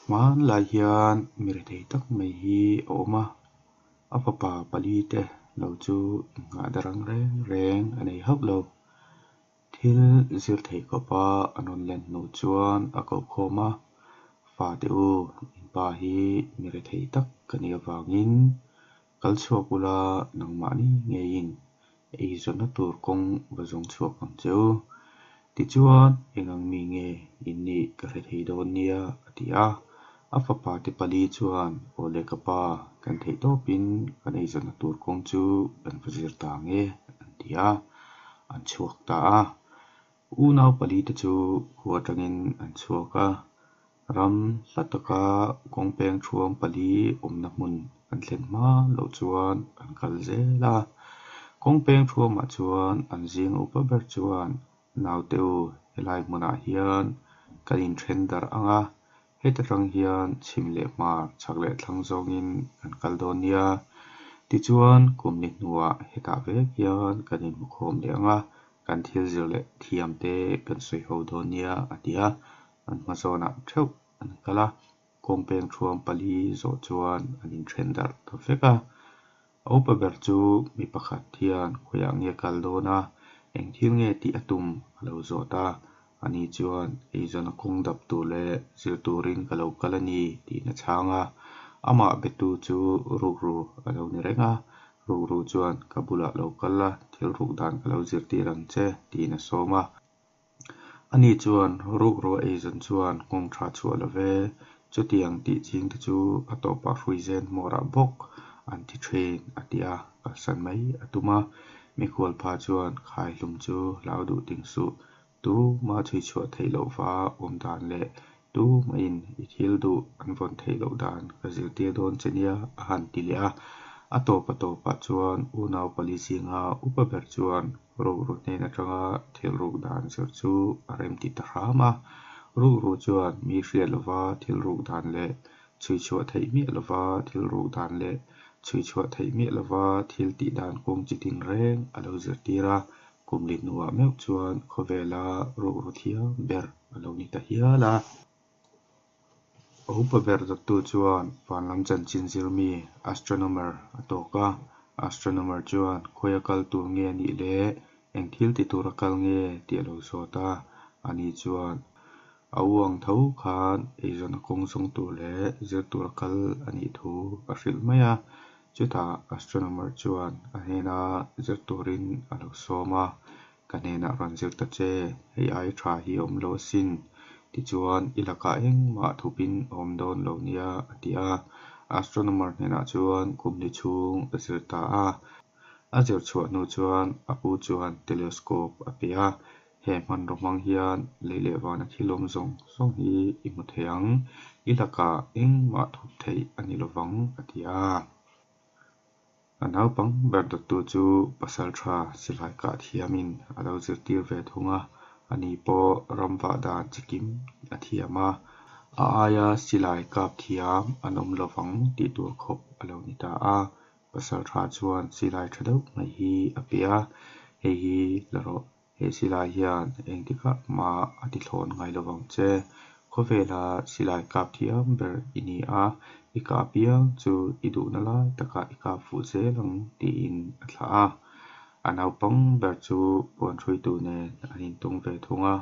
Hmanlai hian mi rethei tak mai hi a awm a, a fapa pali te lo chu inngah darang reng reng a nei hauh lo. Thil zir thei khawpa an rawn len hnu chuan a koh khawm a, Fate u, in pa hi mi rethei tak ka nih avangin kal chhuak ula nangmahni ngeiin eizawnna tur kawng va zawng chhuak ang che u. Tichuan, eng ang mi nge in nih ka hre thei dawn nia, a ti a. A fapa te pali chuan, Aw le ka pa, kan theih tawpin kan eizawnna tur kawng chu kan va zir ta ang e, an ti a. An chhuak ta a. Unau pali te chu khua atangin an chhuak a. Ram hla taka kawng peng thuam pali awmna hmun an thlen hma loh chuan an kal zel a. Kawng peng thuamah chuan an zing upa ber chuan, Naute u, helai hmunah hian kan inthen darh ang a, heta tang hian chhim leh hmar chhak leh thlang zawngin kan kal dawn nia. Tichuan, kum ni hnuah hetah vek hian kan inhmukhawm leh ang a, kan thil zir leh thiam te kan sawi ho dawn nia, a ti a. An hma zawnah theuh an kal a, kawngpeng thuam pali zawh chuan an inthen darh ta vek a. A upa ber chu mi pakhat hian khawiah nge kal dawn a, eng thil nge tih a tum a lo zawt a. Ani chuan eizawn a kawng dap tur leh zir turin ka lo kal a ni tiin a chhang a. Amah betu chu rukru a lo ni reng a, rukru chuan ka bulah lo kal la, thil ruk dan ka lo zirtir ang che tiin a sawm a. Ani chuan rukru a eizawn chuan nghawng tha chhuah lo ve, chutiang tih ching te chu a tawpah hruizen hmawrah bawk an ti thin a ti a, kalsan mai a tum a. Mikhual pha chuan khaihlum chu hlau duh ting suh, Tuma chhui chhuah theih loh va awm dan leh tumahin i thil duh an vawn theih loh dan ka zirtir dawn che nia a han ti leh a. A tawp a tawpah chuan unau pali zinga upa ber chuan rukru hnen atanga thil ruk dan zir chu a remti ta hram a. Rukru chuan mi hriat lova thil ruk dan leh chhui chhuah theih miah lova thil ruk dan leh chhui chhuah theih miah lova thil tih dan kawng chi tin reng a lo zirtir a. Kum li hnuah meuh chuan khawvela rukru thiam ber a lo ni ta hial a. A upa ber dawttu chuan vanlam chanchin zirmi, astronomer, a tawk a. Astronomer chuan khawi a kal tur nge a nih leh eng thil ti tur a kal nge tih a lo zawt a. Ani chuan a u ang tho khan eizawn a kawng zawng tur leh zir tur a kal a nih thu a hrilh mai a. Chutah astronomer chuan a hnena zir turin a lo sawm a, Ka hnenah rawn zir ta che, hei ai tha hi a awm lo asin, tichuan i lakah engmah thupin a awm dawn lo nia a ti a. Astronomer hnenah chuan kum ni chhung a zir ta a. A zir chhuah hnu chuan a pu chuan telescope a pe a, He hmanraw hmang hian lei leh vana thil awm zawng zawng hi i hmu thei ang, i lakah engmah thup theih a ni lovang a ti a. A naupang ber dawttu chu pasal tha silai kah thiamin a lo zirtir ve thung a, ani pawh ram vah dan chikim a thiam a, a aia silai kap thiam an awm lovang tih tur khawp a lo ni ta a. Pasal tha chuan silai tha deuh mai hi a pe a, hei hi la rawh. He silai hian engtikah mah a ti thlawn ngai lo vang che. Khawvela silai kap thiam ber i ni a, i kah piang chu i duhna lai takah i kap fuh zel ang tiin a thlah a. A naupang ber chu puan hruaitu nen an intawng ve thung a,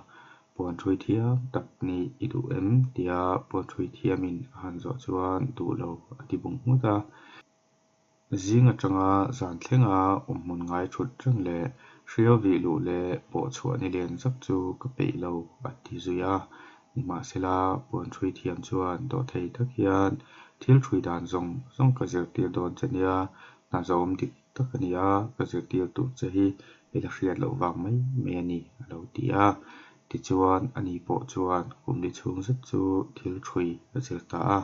puan hrui thiam tak nih i duh em tia puan hrui thiamin a han zawh chuan duh lo a ti bung nghut a. Zing atanga zan thlenga awmhmun ngai thut reng leh hriau vih luh leh pawh chhuah ni len zak chu ka peih lo a ti zui a. Nimahsela, puan hrui thiam chuan dawhthei tak hian thil hrui dan zawng zawng ka zirtir dawn che nia, hna zawm dik tak a ni a, ka zirtir tur che hi i la hriat loh vang mai mai a ni a lo ti a. Tichuan, ani pawh chuan kum li chhung zet chu thil hrui a zir ta a.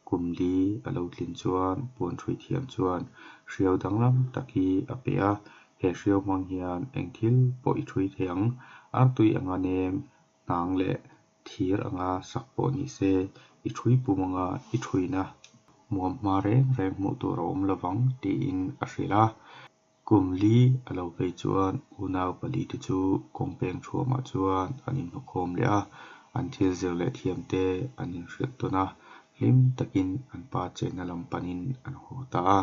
Kum li a lo tlin chuan puan hrui thiam chuan hriau danglam tak hi a pe a, he hriau hmang hian eng thil pawh i hrui thei ang, artui anga nem, hnang leh thir anga sak pawh ni se, i hrui pum anga i hruina muam hma reng reng hmuh tur a awm lovang tiin a hrilh a. Kum li a lo vei chuan unau pali te chu kawng peng thuamah chuan an inhmukhawm leh a, an thil zir leh thiam te an inhrilh tawn a. Hlim takin an pa chenna lam panin an haw ta a.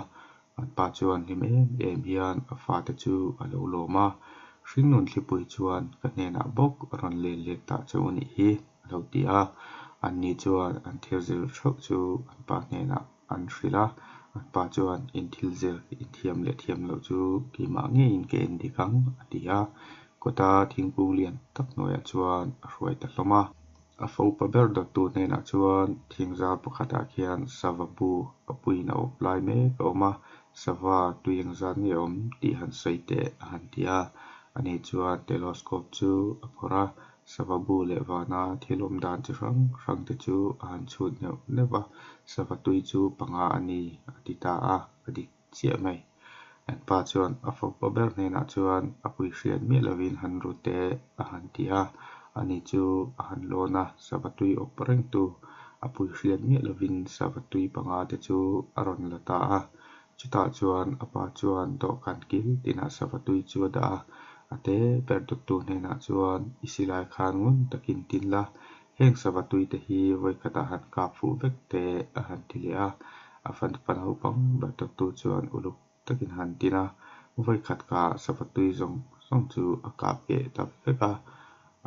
An pa chuan hlim em em hian a fate chu a lo lawm a, Hringnun thlipui chuan ka hnenah bawk a rawn len let ta che u nih hi, a lo ti a. Anni chuan an thil zir theuh chu an pa hnenah an hrilh a, an pa chuan in thil zir in thiam leh thiam loh chu keimah ngeiin ka en dik ang, a ti a. Kawta thingkung lian tak hnuaiah chuan a hruai ta hlawm a. A fa upa ber dawttu hnenah chuan thingzar pakhatah khian sava bu a puiin a awp lai mek a awm a, sava tui engzat nge awm tih han sawi teh a han ti a. Ani chuan teloscope chu a phawrh a, sava bu leh vana thil awm dan chi hrang hrang te chu a han chhut neuh neuh va, sava tui chu panga a ni a ti ta a, a dik chiah mai. An pa chuan a fapa ber hnenah chuan a pui hriat miah lovin han ru teh a han ti a, ani chu a han lawn a, sava tui awp rengtu a pui hriat miah lovin sava tui panga te chu a rawn la ta a. Chutah chuan a pa chuan dawhkan kil tinah sava tui chu a dah a, a te ber dawttu hnenah chuan i silai khan ngun takin tin la, heng sava tui te hi vawikhatah han kap fuh vek teh a han ti leh a. A fapa naupang ber dawttu chuan uluk takin han tin a, vawikhat kah sava tui zawng zawng chu a kap keh ta vek a.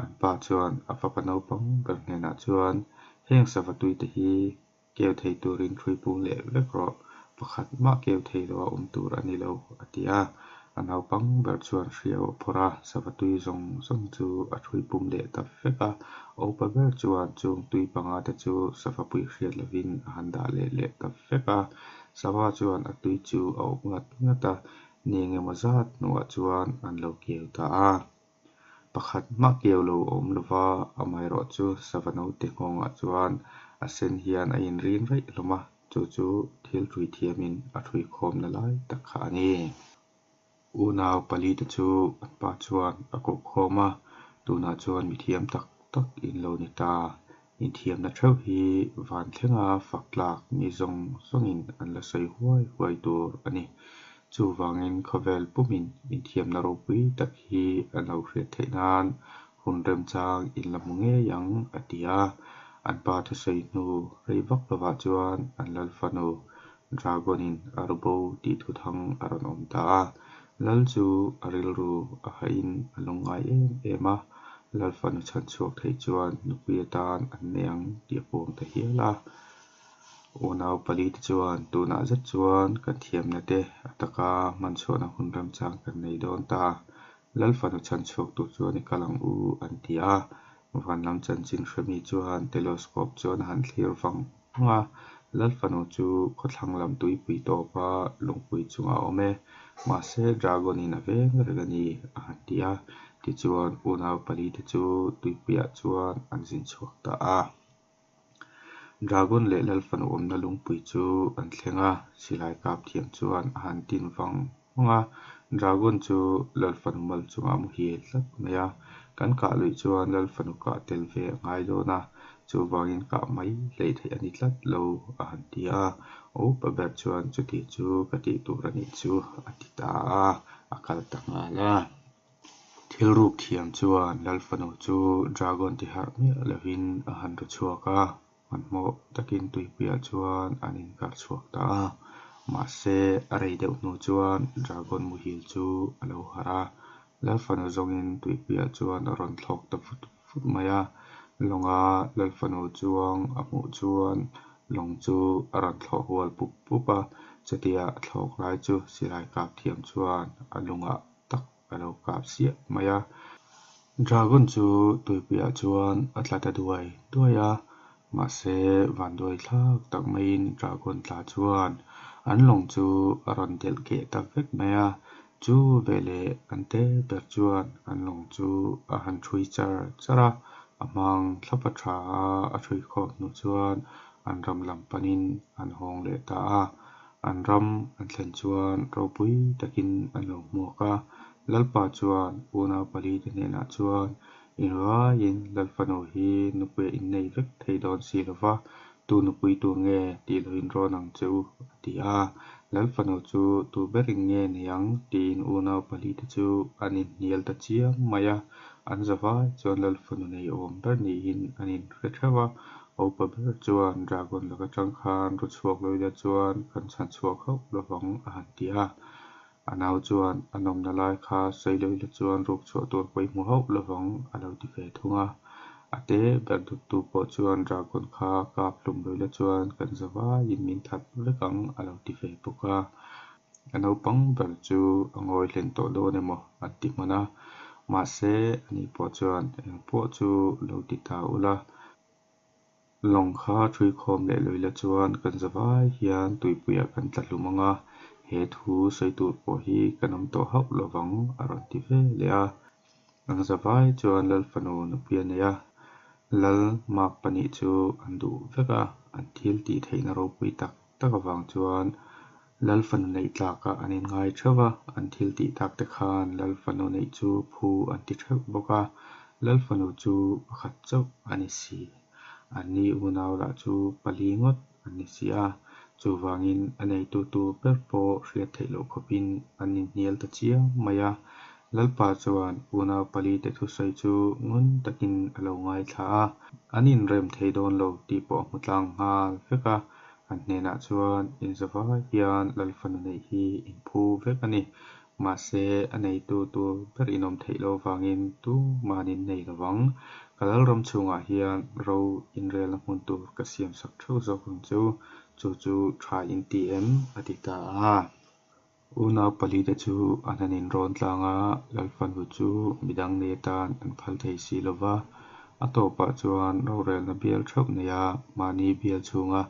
An pa chuan a fapa naupang ber hnenah chuan heng sava tui te hi Keu thei turin hrui pum leh vek rawh, pakhat mah keu thei lo a awm tur a ni lo, a ti a. A naupang ber chuan hriau a phawrh a, sava tui zawng zawng chu a hrui pum leh ta vek a. A upa ber chuan chung tui panga te chu sava pui hriat lovin a han dah leh leh ta vek a. Sava chuan a tui chu a awp ngat ngat a, ni engemaw zat hnuah chuan an lo keu ta a. Pakhat mah keu lo a awm lova, amaherawh chu sava naute nghawngah chuan a sen hian a inrin raih hlawm a, chu chu thil ṭhui thiamin a ṭhui khawmna lai tak kha a ni. Unau pali te chu an pa chuan a koh khawm a, tunah chuan mithiam tak tak in lo ni ta. Inthiamna theuh hi van thlenga fak tlak mi zawng zawngin an la sawi huai huai tur a ni. Chuvangin khawvel pumin inthiamna ropui tak hi an lo hriat theih nan hun remchang in la hmu ngei ang, a ti a. An pa thusawi hnu rei vak lovah chuan an lal fanu Dragon-in a ru bo tih thuthang a rawn awm ta a. Lal chu a rilru a hahin a lungngai em em a. Lalfanu chhan chhuak theih chuan nupui atan an nei ang tih a puang ta hial a. Unau pali te chuan tunah zet chuan kan thiamna te a taka hman chhuahna hun remchang kan nei dawn ta. Lalfanu chhan chhuak tur chuan i kal ang u an ti a. Van lam chanchin hremi chuan telescope chuan a han thlir vang vang a. Lalfanu chu khawthlang lam tuipui tawpa lungpui chungah a awm e. Mahse dragon in a veng reng a ni a han ti a. Tichuan, unau palite chu tuipuiah chuan an zin chhuak ta a. Dragon leh Lalfanu awmna lungpui chu an thleng a, silai kap thiam chuan a han tin vang vang a. Dragon chu Lalfanu mal chungah a muhil tlat mai a. Kan kah luih chuan Lalfanu kah tel ve a ngai dawn a, chuvangin kah mai hleih theih a ni tlat lo, a han ti a. A upa ber chuan chuti chu ka tih tur a nih chu a ti ta a, a kal ta nghal a. Thil ruk thiam chuan Lalfanu chu Dragon ti harh miah lovin a han ru chhuak a, hmanhmawh takin tuipuiah chuan an inkar chhuak ta a. Mahse, a rei deuh hnu chuan Dragon muhil chu a lo harh a, Lalfanu zawngin tuipuiah chuan a rawn thlawk ta vut vut mai a. Lawnga Lalfanu chuang a hmuh chuan lawng chu a rawn thlawh hual pup pup a, chutia a thlawk lai chu silai kap thiam chuan a lungah tak a lo kap siah mai a. Dragon chu tuipuiah chuan a tla ta duai duai a, mahse vanduai thlak tak maiin Dragon tla chuan an lawng chu a rawn delh keh ta vek mai a. Chu veleh an te ber chuan an lawng chu a han ṭhui char char a, a hmang thlapa tha a a ṭhui khawm hnu chuan an ram lam panin an hawng leh ta a. An ram an thlen chuan ropui takin an lo hmuak a, Lalpa chuan unau palite hnenah chuan invaiin Lalfanu hi nupuia innei vek thei dawn si lo va, tu nupui tur nge tih lo inrawn ang che u, a ti a. Lalfanu chu tu berin nge nei ang tiin unau palite chu an inhnial ta chiam mai a, an zavai chuan Lalfanu nei awm ber niin an inhre theuh a. A upa ber chuan Dragon laka tang khan ru chhuak lo ila chuan kan chhan chhuak hauh lovang a han ti a. A nau chuan a nawmna lai kha sawi lo ila chuan ruk chhuah tur pawh i hmu hauh lovang a lo ti ve thung a. A te ber dawttu pawh chuan Dragon kha kap hlum lo ila chuan kan za vaiin min that vek ang a lo ti ve bawk a. A naupang ber chu a ngawi hlen tawh dawn emaw an ti hman a, mahse ani pawh chuan engpawh chu lo ti ta ula, lawng kha ṭhui khawm leh lo ila chuan kan za vai hian tuipuiah kan tla hlum ang a, he thu sawi tur pawh hi kan awm tawh hauh lovang a rawn ti ve leh a. An za vai chuan Lal fanu nupui a nei a, Lal mak pahnih chu an duh vek a, an thil tih theihna ropui tak tak avang chuan Lal fanu neih tlakah an inngai theuh va, an thil tih tak te khan Lal fanu neih chu phu an ti theuh bawk a, Lal fanu chu pakhat chauh a ni si. Anni unau lah chu pali ngawt an ni si a, chuvangin a neitu tur ber pawh hriat theih loh khawpin an inhnial ta chiang mai a. Lalpa chuan unau pali te thusawi chu ngun takin a lo ngaithla a, an inrem thei dawn lo tih pawh a hmu tlang nghal vek a. An hnenah chuan inzavai hian Lal fanu neih hi in phu vek a ni. Mahse, a neitu tur ber in awm theih loh avangin tuman in nei lo vang. Ka Lalram chhungah hian ro inrelna hmun tur ka siamsak theuh zawk ang chu. Chu chu tha in ti em? a ti ta a. Unau palite chu an han inrawn tlang a, Lal fanu chu midang nei atan an phal thei si lo va. A tawpah chuan rorelna bial theuh neia mahni bial chhunga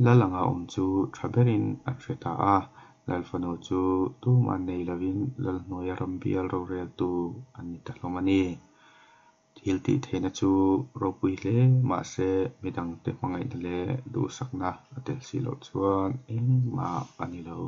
lal anga awm chu tha berin an hre ta a. Lal fanu chu tuman nei lovin lal hnuaia ram bial roreltu an ni ta hlawm a ni. Thil tih theihna chu ropui hle mahse midangte hmangaihna leh duhsakna a tel si loh chuan engmah a ni lo.